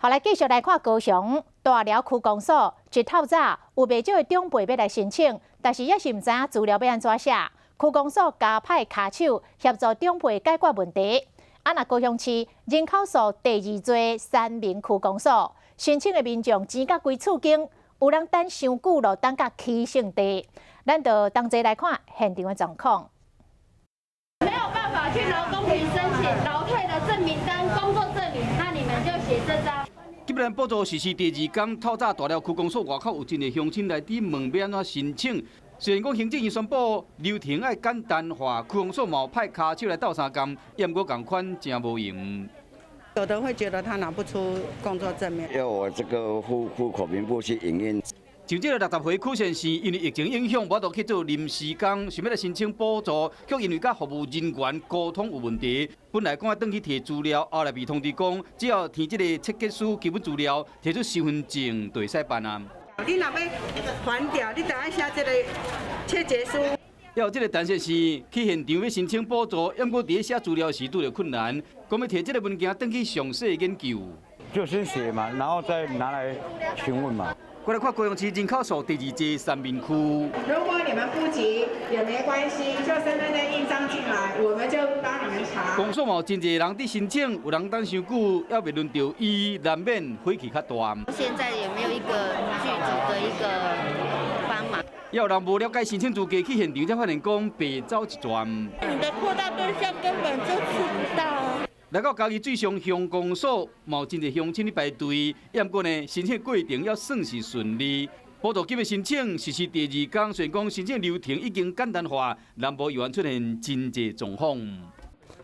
好，來繼續來看高雄大寮區公所，一透早有袂少的長輩欲來申請，但是猶是毋知影資料欲按怎寫。區公所加派跤手協助長輩解決問題。啊，若高雄市人口數第二濟三民區公所，申請的民眾錢甲規厝間，有人等傷久囉，等甲起性地。咱就同齊來看現場的狀況。沒有辦法去勞工局申請勞退的證明單、工作證明，那你們就寫這張。急難補助實施第二工，透早大寮區公所外口有真濟鄉親來佇問欲按怎申請。雖然講行政院宣布流程愛簡單化，區公所嘛派跤手來鬥相共，毋過仝款誠無閒。有的會覺得他拿不出工作證明，要我這個戶口名簿去影印。像這個60歲許先生，因為疫情影響，無法度去做臨時工，想欲來申請補助，卻因為佮服務人員溝通有問題。本來講愛轉去提資料，後來被通知講，只要填這個切結書基本資料，提出身份證就會使辦啊。你若欲還掉，你就愛寫這個切結書。猶有這個陳先生去現場欲申請補助，毋過佇咧寫資料時拄著困難，講欲提這個文件轉去詳細研究。就先寫嘛，然後再拿來詢問嘛。過來看高雄市人口數第二濟三民區。如果你們不急也沒關係，就身份證印章進來，我們就幫你們查。公所嘛有真濟人佇申請，有人等傷久，猶未輪著伊，難免火氣較大。現在也沒有一個具體的一個幫忙。猶有人無了解申請資格去現場，才發現講白走一轉。你的擴大對象根本就吃不到。來到嘉義水上鄉公所，嘛有真濟鄉親咧排隊，毋過呢，申請過程猶算是順利。補助金的申請實施第二工，雖然講申請流程已經簡單化，南部猶原出現真濟狀況。